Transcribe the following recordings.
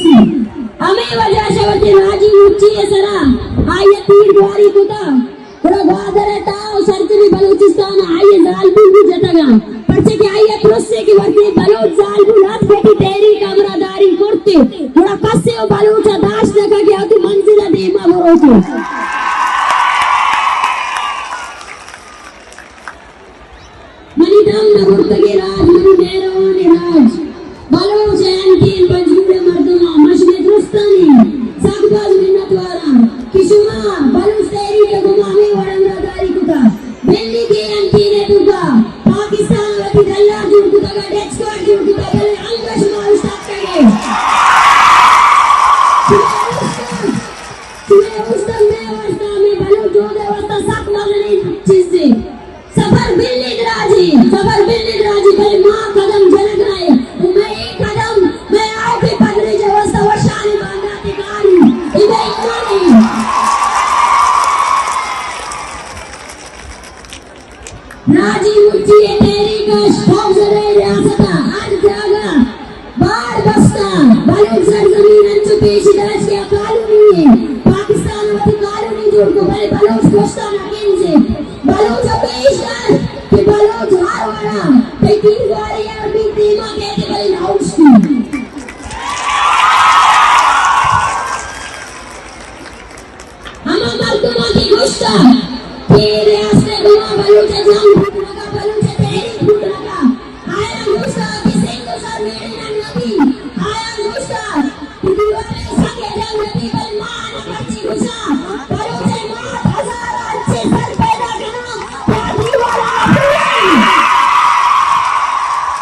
ہمے وجہ شہ وتی راجی مچی ءِ سرا آئی ءَ تیر گواری کتا۔ گڑا گوادر ءِ تہا و سرجمیں بلوچستان ءَ آئی ءِ زالبول بھی جتگاں، پرچہ کہ آئی ءَ ترسے کہ وھدے بلوچ زالبول اتک وتی تحریک ءَ ہمراہداری کرتے، گڑا کسے و بلوچ ءَ داشت نہ کنت کہ آ وتی منزل ءَ دیما بروت۔ منی دم نہ برتگیں راج، منی مہروانیں راج۔ بلوچ ءِ ہنکین پنجگور ءِ مردماں، من شمئے درستانی سک باز منتواراں کہ شما بلوچ تحریک ءِ گوما ہمے وڑ ہمراہداری کتا۔ بلی کہ ہنکین ءِ توکا پاکستان ءَ وتی دلال جوڑ کتگ ءُ ڈیتھ اسکواڈ جوڑ کتگ، بلے انگت شما اوشتاتگ ئے۔ شمئے اوشتگ، شمئے اوشتگ مئے واسطہ، مئے بلوچ جہد ءِ واسطہ سک مزنیں چیزے۔ سفر بلی دراجی، سفر بلی دراجی، بلے ما قدم جنگ ءَ ایں۔ و مئے اے قدم، مئے آؤکیں پدریچ ءِ واسطہ وشانی باندات ءِ کاری۔ اے مئے ایمان ایں۔ راجی مچی ءِ تحریک ءَ خوفزدہ ریاست ءِ ہر جاگہ باڑ بستہ، بلوچ سرزمین انچو پیش داشت کہ آ کالونی ایں، پاکستان ءَ وتی کالونی جوڑ کو، بلے بلوچ پشتا نہ کنزیت۔ بلوچ ءَ پیش داشت کہ بلوچ ہر وڑا تئی تیرگواری ءَ بی دیما کیت، بلے نہ اوشتی۔ ہما مردماں کہ گوشتہ کہ اے ریاست ءِ گوما بلوچ ءِ جنگ بوت نہ کنت، بلوچ ءِ تحریک بوت نہ کنت، آیاں گوشتہ کہ سندھ ءُ سر میڑینگ نہ بیت، آیاں گوشتہ کہ دیوان ءِ سنگ ءِ جنگ نہ بیت، بلے ما آناں مرچی گوشاں، بلوچ ءِ مات ہزار ءَ انچیں سر پیدا کناں کہ آ دیوان ءَ نہ پروشی۔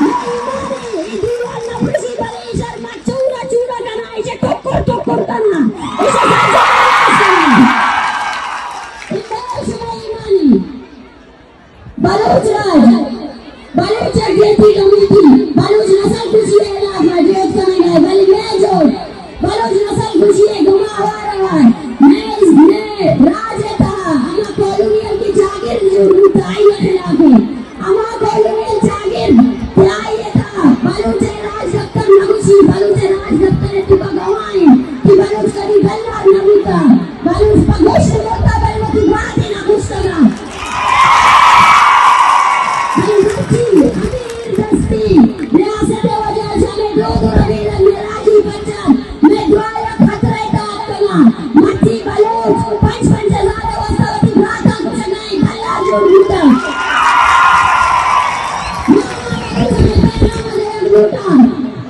مئے ایمان ءَ اے دیوان نہ پروشی، بلے اے شر ما چورا چورا کناں، ایشی ٹکر ٹکر کناں، ایشی سرجم کناں۔ اے مئے شمئے ایمانی۔ بلوچ راج، بلوچ یکجہتی کمیٹی، بلوچ نسل کشی ءِ خلاف ءَ جہد کنگ ءَ، بلے مئے جہد بلوچ نسل کشی ءِ گوما ہوار ہوار مئے، مئے راج ءِ تہا ہما کالونیل کہ چاگرد جوڑ بوتہ آئی ءِ خلاف ءَ۔ ہما کالونیل چاگرد کہ آئی ءِ تہا بلوچ ءِ راجدپتر نہ گوشی، بلوچ ءِ راجدپتر ءِ توکا گواہ ایں کہ بلوچ کدی دلال نہ بوتہ، بلوچ پہ گوشت مرتہ، بلے وتی برات ءَ نہ کشتگاں۔ بلے مرچی ہمے ایردستیں ریاست ءِ وجہ ءَ شہ ہمے دود ءُ ربیدگ مئے راجی بچار مئے دراہ ءِ خطرہ ءِ تہا اتکگاں۔ مرچی بلوچ پنچ پنچ ہزار ءِ واستا وتی براتاں کشگ ءَ ایں، دلال جوڑ بوتگ۔ ما ہما مردماں ءَ پیغام ءَ دئیگ لوٹاں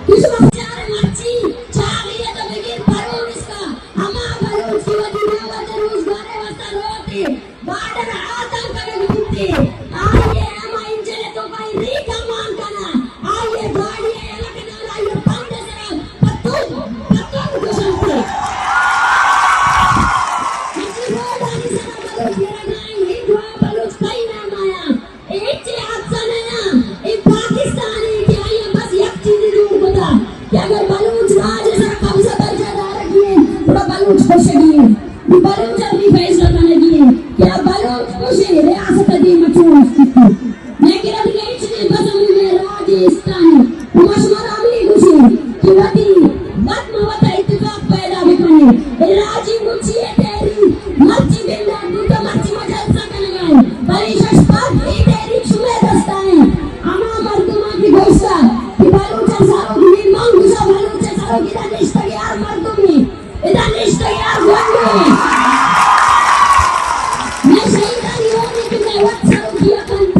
کہ شما بچار مرچی چاگرد ءَ بگر پرون اسکا ہما بلوچ کہ وتی نوبت ءِ روزگار ءِ واستا روت ءُ بارڈر ءَ آتم کنگ بیت، آئی ءِ ہما انجن ءِ توکا ریک ءَ مان کناں، آئی ءِ گاڑی ءَ یلہ کناں، آئی ءِ پند ءِ سرا پہ تند، پہ تند کشنت۔ مرچی روڈانی سرا بلوچ مرگ ءَ ایں، اے دراہ بلوچ کئی نام آیاں۔ اے ہچ حادثہ نہ اِنت، اے پاکستان اِنت کہ آئی ءَ بس یک چیزے جوڑ کتگ کہ اگر بلوچ راج ءِ سرا قبضہ برجاہ دارگی اِنت، گڑا بلوچ کشگی اِنت، نوں بلوچ ءَ بی فیصلہ کنگی اِنت کہ آ بلوچ کشے، ریاست ءِ دیم ءَ چون است بیت۔ مئے کرا دگہ ہچ نہ اِنت، بس ہمے مئے راج ءِ استان اِنت۔ ما شمارا ہمے گوشیں کہ وتی وت ما وت ءَ اتفاق پیدا بکنیں۔ اے راجی مچی ءِ تحریک مرچی بندات بوتگ، مرچی ما جلسہ کنگ ءَ ایں، بلے ایش اش پد اے تحریک شمئے دست ءَ اِنت۔ ہما مردماں کہ گوشتگ کہ بلوچ ءِ سروک، نی من گوشاں بلوچ ءِ سروک ادا نشتگیں ہر مردمے، ادا نشتگیں ہر گونڈوے، مئے شہیدانی ہون اِنت کہ مئے وت سروکی ءَ کنت،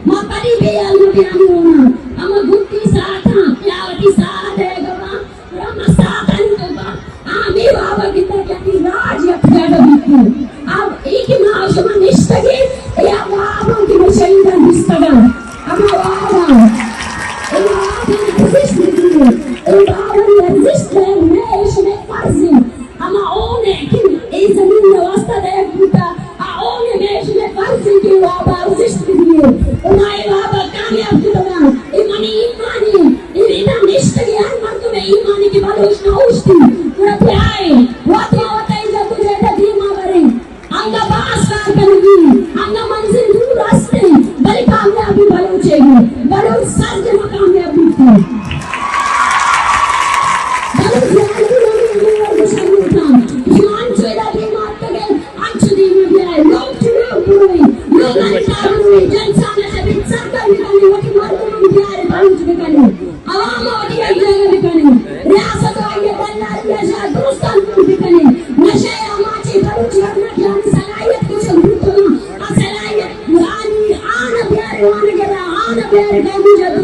ما کدی بے ہیال مہ بیاں ہمے ہون ءَ۔ ہما گٹی ساعتاں کہ آ وتی ساہ ءَ دئیگ ءَ باں، گڑا ما ساعتانی توکا آ ہمے واب ءَ گنداں کہ آئی راج یک جاگہ بیت۔ آ اے کہ ما شما نشتگیں، اے آ واب اَنت کہ مئے شہیداں دیستگ اَنت۔ ہما واب اَنت۔ اے وابانی ارزشت بگیریں۔ اے وابانی ارزشت مئے، مئے شمئے فرض اِنت۔ ہما ہون ءَ کہ اے زمین ءِ واستا دئیگ بوتگ، آ ہون ءَ مئے شمئے فرض اِنت کہ واب ءَ ارزشت بدییں۔ و ما اے واب ءَ کامیاب کتگ ایں۔ اے منی ایمان اِنت۔ اے ادا نشتگیں ہر مردم ءِ ایمان اِنت کہ بلوچ نہ اوشتیت۔ گڑا بیائے، وت ما وت ءَ اے جدوجہد ءَ دیما بریں۔ انگہ باز کار کنگی اِنت، انگہ منزل دور است اِنت، بلے کامیابی بلوچ ءِ اِنت۔ بلوچ سرجم ءَ کامیاب بیت۔ بلوچ ظالم چیئرمین جان صلاحیت کچھ بوتنا، آ صلاحیت آنی، آن بیارے وانگرا، آن بیارے قومی جدوجہد